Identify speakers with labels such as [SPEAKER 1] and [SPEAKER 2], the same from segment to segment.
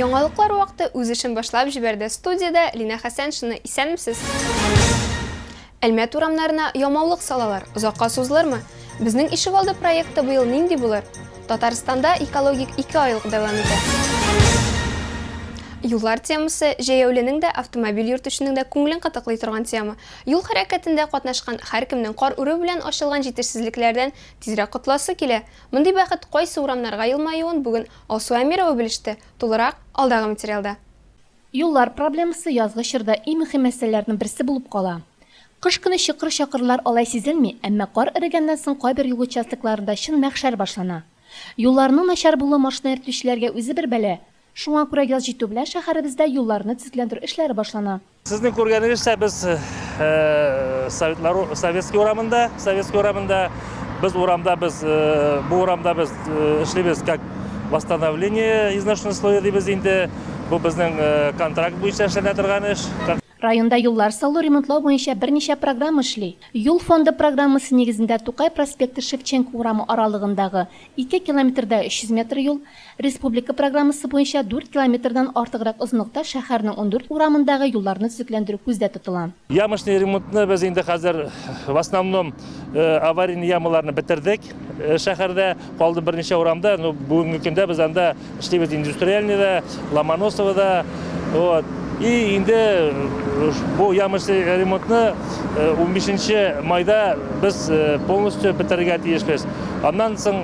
[SPEAKER 1] Яңалыклар вакыты үз эшен башлап җибәрде. Студиядә Лина Хәсәншина. Исәнмесез! Әлмәт урамнарына ямаулык салалар. Озакка сузылырмы? Безнең ишегалды проекты быел нинди булыр? Татарстанда экологик икеайлык дәвам итә. Юллар темасы, җәяүленең дә, автомобиль йөртүченең дә күңелен кытыклый торган тема. Юл хәрәкәтендә катнашкан һәркемнең кар үрү белән ачылган җитешсезлекләрдән тизрәк котыласы килә. Мондый бәхет кайсы урамнарга елмаюын бүген Алсу Әмирова белеште. Тулырак, алдагы материалда.
[SPEAKER 2] Юллар проблемасы язгы чорда иң мөһим мәсьәләләрнең берсе булып кала. Кыш көне чокыр-чакырлар алай сизелми, әмма кар эрегәннән соң кайбер юл участокларында чын мәхшәр башлана. Юлларның начар булуы машина йөртүчеләргә үзе бер бәла. Шуңа күрә яз җитү белән шәһәребездә юлларны төзекләндерү эшләре башлана.
[SPEAKER 3] Сезнең күргәнегезчә, без Советлар, Советский урамында, Советский урамында без урамда без бу урамда без эшлибез как восстановление изношенного слоя дибез инде. Бу безнең контракт буенча эшләнә торган эш.
[SPEAKER 2] Районда юллар салу, ремонтлау буенча берничә программа эшли. Юл фонды программасы нигезендә Тукай проспекты Шевченко урамы аралыгындагы 2 километрда 300 метр юл, Республика программасы буенча дүрт километрдан артыграк озынлыкта шәһәрнең 14 урамындагы юлларны төзекләндерү күздә тотыла.
[SPEAKER 3] Ямочный ремонтны без инде хәзер в основном аварийный ямаларны бетердек шәһәрдә, калды берничә урамда, но бүгенге көндә без анда эшлибез Индустриальныйда, Ломоносовода, вот. И инде бу ямочный ремонтны 15 майда без полностью бетерергә тиешбез. Аннан соң,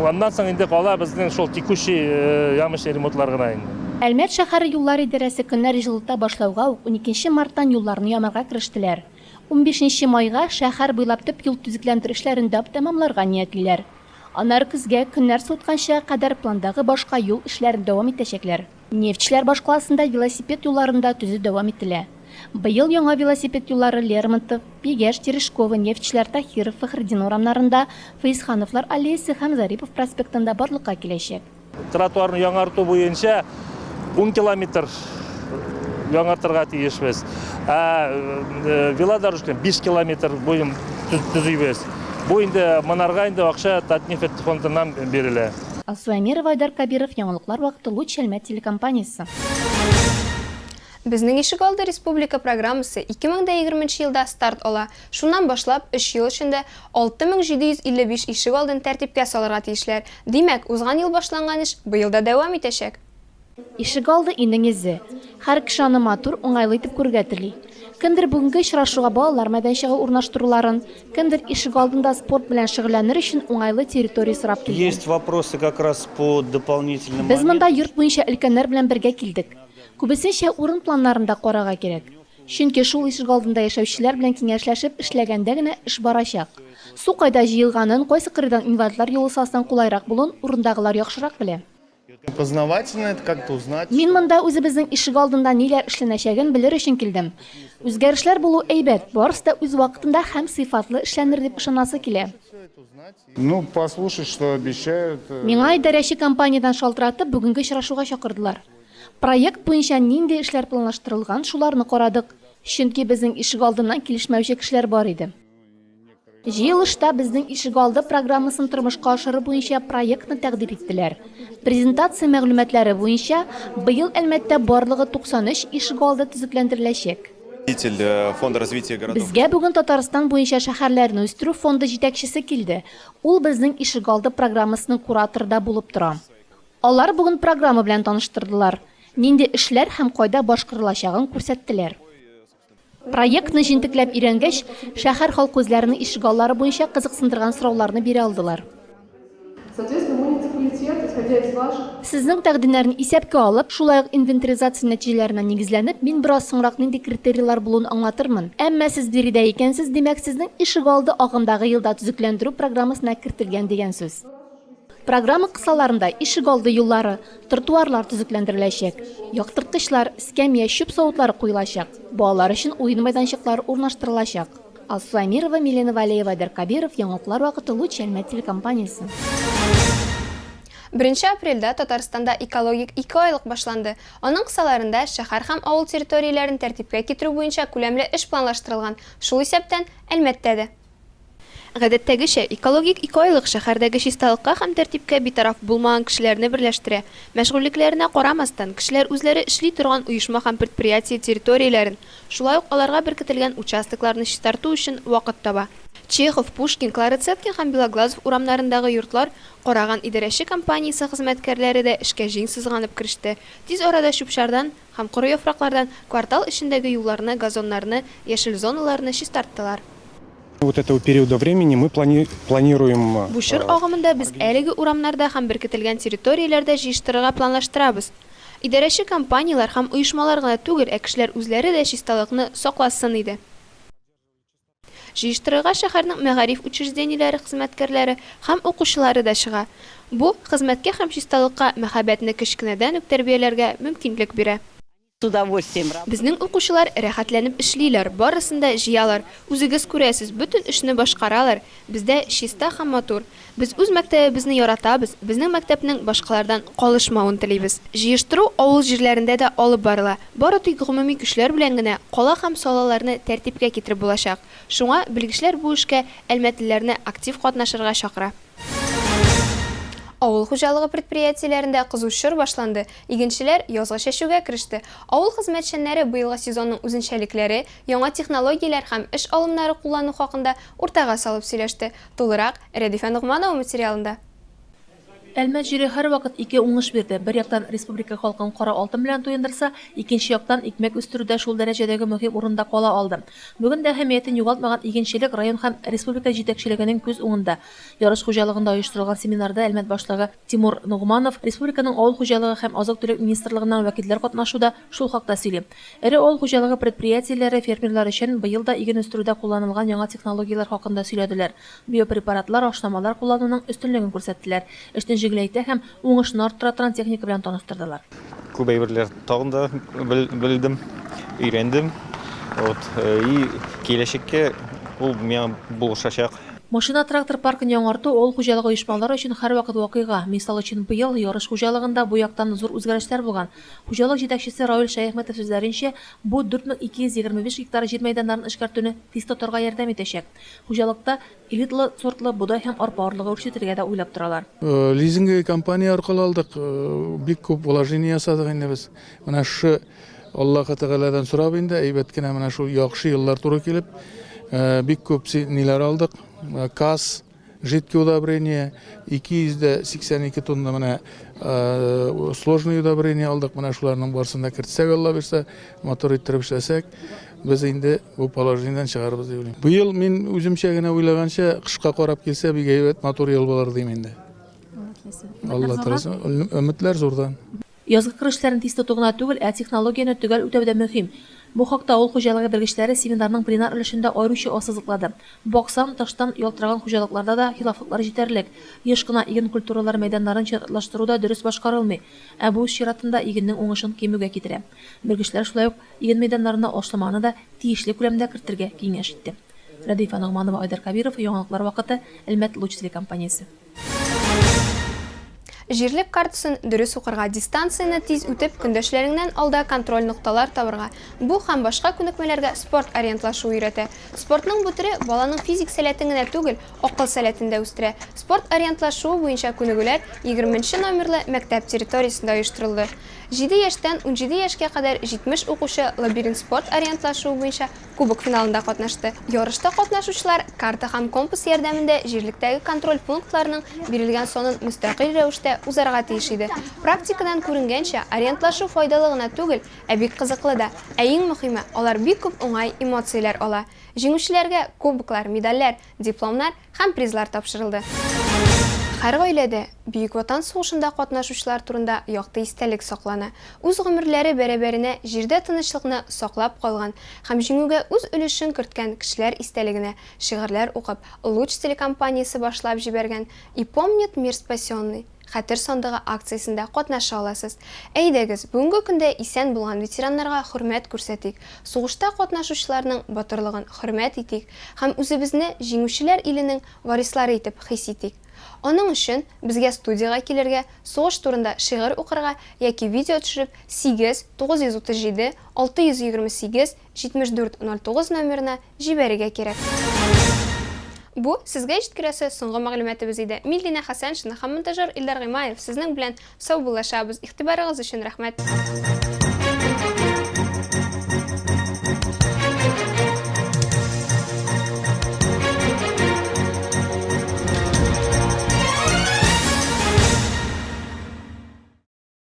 [SPEAKER 3] аннан соң инде кала безнең шул текущий ямочный ремонтлар гына инде.
[SPEAKER 2] Әлмәт шәһәре юллар идарәсе көннәр җылыта башлауга ук уникенче марттан юлларны ямарга керештеләр. Унбишенче майга шәһәр буйлап төп юл төзекләндерү эшләрен дә тәмамларга ниятлиләр. Аннары көзгә, көннәр суытканчыга кадәр пландагы башка юл эшләрен дәвам итәчәкләр. Нефтьчеләр башкаласында велосипед юлларын да төзү дәвам ителә. Быел яңа велосипед юллары Лермонтов, Бигәш, Терешкова, Нефтьчеләр, Таһиров, Фәхретдин урамнарында, Фәезхановлар аллеясе һәм Зарипов проспектында барлыкка киләчәк.
[SPEAKER 3] Тротуарны яңарту буенча ун километр яңартырга тиешбез. Ә велодорожканы 5 километр буен төзибез. Бу инде монарга инде акча Татнефть фондыннан бирелә.
[SPEAKER 2] Алсу Әмирова, Айдар Кабиров, Яңалыклар вакыты, Луч Әлмәт телекомпаниясе.
[SPEAKER 1] Безнең ишегалды республика программасы 2020 нче елда старт ала. Шуннан башлап, өч ел эчендә 6755 ишегалдын тәртипкә салырга тиешләр. Димәк, узган ел башланган эш быел да дәвам итәчәк.
[SPEAKER 2] Ишегалды өйнең йөзе. Һәр кеше аны матур, уңайлы итеп күрергә тели. Кемдер бүгенге очрашуга балалар мәйданчыгы урнаштыруларын, кемдер ишегалдында спорт белән шөгыльләнер өчен уңайлы территория сорап килгән.
[SPEAKER 4] Есть вопросы как раз по дополнительным
[SPEAKER 2] Без монда йорт буенча өлкәннәр белән бергә килдек. Күбесенчә урын планнарын да карарга кирәк. Чөнки шул ишегалдында яшәүчеләр белән киңәшләшеп эшләгәндә генә эш барачак. Су кайда җыелганын, кайсы кырыйдан инвалидлар юлы салсаң кулайрак булуын урындагылар яхшырак белә.
[SPEAKER 5] Познавательно это как-то узнать.
[SPEAKER 2] Мин монда үзебезнең ишегалдында ниләр эшләнәчәген белер өчен килдем. Үзгәрешләр булу әйбәт, барысы да үз вакытында һәм сыйфатлы эшләнер дип ышанасы килә.
[SPEAKER 5] Ну, послушать, что обещают.
[SPEAKER 2] Миңа идарәче компаниядән шалтыратып, бүгенге очрашуга чакырдылар. Проект буенча нинди эшләр планлаштырылган, шуларны карадык. Чөнки безнең ишегалдыннан килешмәүче кешеләр бар иде. Җыелышта Безнең ишегалды программасын тормышка ашыру буенча проектны тәкъдир иттеләр. Презентация мәгълүматлары буенча, быел Әлмәттә барлыгы 93 ишегалды төзекләндереләчәк. Безгә бүген Татарстан буенча шәһәрләрне үстерү фонды җитәкчесе килде, ул Безнең ишегалды программасының кураторы да булып тора. Алар бүген программа белән таныштырдылар, нинди эшләр һәм кайда башкарылачагын күрсәттеләр. Проектны җентекләп өйрәнгәч, шәһәр халкы үзләренең ишегаллары буенча кызыксындырган сорауларны бирә алдылар. Сезнең тәкъдимнәрне исәпкә алып, шулай ук инвентаризация нәтиҗәләренә нигезләнеп, мин бераз соңрак нинди критерийлар булуын аңлатырмын. Әмма сез биредә икәнсез, димәк, сезнең ишегалды агымдагы елда төзекләндерү программасына кертелгән дигән сүз. Программа кысаларында ишегалды юллары, тротуарлар төзекләндереләчәк, яктырткычлар, эскәмия, чүп савытлары куелачак, балалар өчен уен мәйданчыклары урнаштырылачак. Алсу Әмирова, Милена Валеева, Айдар Кабиров, Яңалыклар вакыты, Луч Әлмәт телекомпаниясе.
[SPEAKER 1] Беренче апрельдә Татарстанда экологик икеайлык башланды. Аның кысаларында шәһәр һәм авыл территорияләрен тәртипкә китерү буенча күләмле эш планлаштырылган, шул исәптән, Әлмәттә дә. Гадәттәгечә, экологик икеайлык шәһәрдәге чисталыкка һәм тәртипкә битараф булмаган кешеләрне берләштерә. Мәшгульлекләренә карамастан, кешеләр үзләре эшли торган оешма һәм предприятие территорияләрен, шулай ук аларга беркетелгән участокларны чистарту өчен вакыт таба. Чехов, Пушкин, Клара Цеткин һәм Белоглазов урамнарындагы йортлар караган идарәче компаниясе хезмәткәрләре дә эшкә җиң сызганып кереште. Тиз арада чүп-чардан һәм коры яфраклардан квартал эчендәге юлларны, газоннарны, яшел зоналарны чистарттылар.
[SPEAKER 6] Вот этого периода времени мы планируем.
[SPEAKER 1] Бу чор агымында без әлеге урамнарда һәм беркетелгән территорияләрдә җыештырырга планлаштырабыз. Идарәче компанияләр һәм оешмалар гына түгел, ә кешеләр үзләре дә чисталыкны сакласын иде. Җыештырырга шәһәрнең мәгариф учреждениеләре хезмәткәрләре һәм укучылары да чыга. Бу, хезмәткә һәм чисталыкка мәхәббәтне кечкенәдән үк тәрбияләргә мөмкинлек бирә.
[SPEAKER 7] С удовольствием.
[SPEAKER 1] Безнең укучылар рәхәтләнеп эшлиләр, барысын да җыялар. Үзегез күрәсез, бөтен эшне башкаралар. Бездә чиста һәм матур. Без үз мәктәбебезне яратабыз, безнең мәктәпнең башкалардан калышмавын телибез. Җыештыру авыл җирләрендә дә алып барыла. Бары тик гомуми көчләр белән генә кала һәм салаларны тәртипкә китереп булачак. Шуңа белгечләр бу эшкә әлмәтлеләрне актив катнашырга чакыра. Авыл хуҗалыгы предприятиеләрендә кызу чор башланды. Игенчеләр язгы чәчүгә кереште. Авыл хезмәтчәннәре быелгы сезонның үзенчәлекләре, яңа технологияләр һәм эш алымнары куллану хакында уртага салып сөйләште. Тулырак, Рәдифә Ногманова материалында.
[SPEAKER 8] Әлмәт җире һәрвакыт ике уңыш бирде. Бер яктан, республика халкын кара алтын белән туендырса, икенче яктан, икмәк үстерүдә шул дәрәҗәдәге мөһим урында кала алды. Бүген дә әһәмиятен югалтмаган игенчелек район һәм республика җитәкчелегенең күз уңында. Ярыш хуҗалыгында оештырылган семинарда Әлмәт башлыгы Тимур Ногманов, республиканың авыл хуҗалыгы һәм азык-төлек министрлыгыннан вәкилләр катнашуда шул хакта сөйли. Эре авыл хуҗалыгы предприятиеләре фермерлар өчен быел да иген үстерүдә кулланылган яңа технологияләр хакында сөйләделәр, биопрепаратлар, ашламалар куллануның өстенлеген күрсәттеләр, эшне җиңеләйтә һәм уңышны арттыра торган техника белән таныштырдылар.
[SPEAKER 9] Күп әйберләр тагын да белдем, өйрәндем. Вот, и киләчәккә ул миңа булышачак.
[SPEAKER 8] Машина-трактор паркын яңарту авыл хуҗалыгы оешмалары өчен һәрвакыт вакыйга. Мисал өчен, быел Ярыш хуҗалыгында бу яктан зур үзгәрешләр булган. Хуҗалык җитәкчесе Равил Шәяхмәтов сүзләренчә, бу 4225 гектар җир мәйданнарын эшкәртүне тиз тотарга ярдәм итәчәк. Хуҗалыкта элитлы сортлы бодай һәм арпа орлыгы үрчетергә дә уйлап торалар.
[SPEAKER 10] Лизинговый компания аркылы алдык. Бик күп вложение ясадык инде без. Менә шушы Аллаһы Тәгаләдән сорап инде, әйбәт кенә менә шул яхшы еллар туры килеп, бик күп ниләр алдык. Кас, жидкие удобрения, 282 тонна менә сложные удобрения алдык. Менә шуларның барысын да кертсәк, Алла бирсә, матур иттереп эшләсәк, без инде бу положениедән чыгарбыз дип уйлыйм. Быел мин үземчә генә уйлаганча, кышка карап килсә, бик әйбәт, матур ел булыр дим инде. Алла теләсә, өметләр зурдан.
[SPEAKER 8] Язгы кыр эшләрен тиз тоту гына түгел, ә технологияне төгәл үтәү дә мөһим. Бу хакта авыл хуҗалыгы белгечләре семинарның пленар өлешендә аеруча ассызыклады. Баксаң, тыштан ялтыраган хуҗалыкларда да хилафлыклар җитәрлек. Еш кына иген культуралары мәйданнарын чиратлаштыру да дөрес башкарылмый. Ә бу үз чиратында игеннең уңышын кимүгә китерә. Белгечләр шулай ук иген мәйданнарына ашламаны да тиешле күләмдә кертергә киңәш итте. Рәдифә Ногманова, Айдар Кәбиров, Яңалыклар вакыты, Әлмәт Луч телекомпаниясе.
[SPEAKER 1] Җирлек картасын дөрес укырга, дистанцияне тиз үтеп, көндәшләреңнән алда контроль нокталар табырга, бу һәм башка күнекмәләргә спорт ориентлашу өйрәтә. Спортның бу төре баланың физик сәләтен генә түгел, акыл сәләтен дә үстерә. Спорт ориентлашуы буенча күнегүләр егерменче номерлы мәктәп территориясендә оештырылды. Җиде яшьтән 17 яшькә кадәр 70 укучы лабиринт спорт ориентлашуы буенча Кубок финалында катнашты. Ярышта катнашучылар карта һәм компас ярдәмендә җирлектәге контроль пунктларының бирелгән санын мөстәкыйль рәвештә узарга тиеш иде. Практикадан күренгәнчә, ориентлашу файдалы гына түгел, ә бик кызыклы да. Ә иң мөхиме, алар бик күп уңай эмоцияләр ала. Җиңүчеләргә кубоклар, медальләр, дипломнар һәм призлар тапшырылды. Һәр гаиләдә Бөек Ватан сугышында катнашучылар турында якты истәлек саклана. Үз гомерләре бәрабәренә җирдә тынычлыкны саклап калган һәм Җиңүгә үз өлешен керткән кешеләр истәлегенә шигырьләр укып, Луч телекомпаниясе башлап җибәргән И помнит мир спасенный Хәтер сандыгы акциясендә катнаша аласыз. Әйдәгез, бүгенге көндә исән булган ветераннарга хөрмәт күрсәтик, сугышта катнашучыларның батырлыгын хөрмәт итик һәм үзебезне Җиңүчеләр иленең варислары итеп хис итик. Аның өчен безгә студиягә килергә, сугыш турында шигырь укырга яки видео төшереп 8 937 628 74 09 номерына җибәрергә кирәк. Бу, сезгә җиткерәсе соңгы мәгълүматыбыз иде. Мин Линә Хәсәншина һәм монтажер Илдар Гыймаев сезнең белән саубуллашабыз. Игътибарыгыз өчен рәхмәт.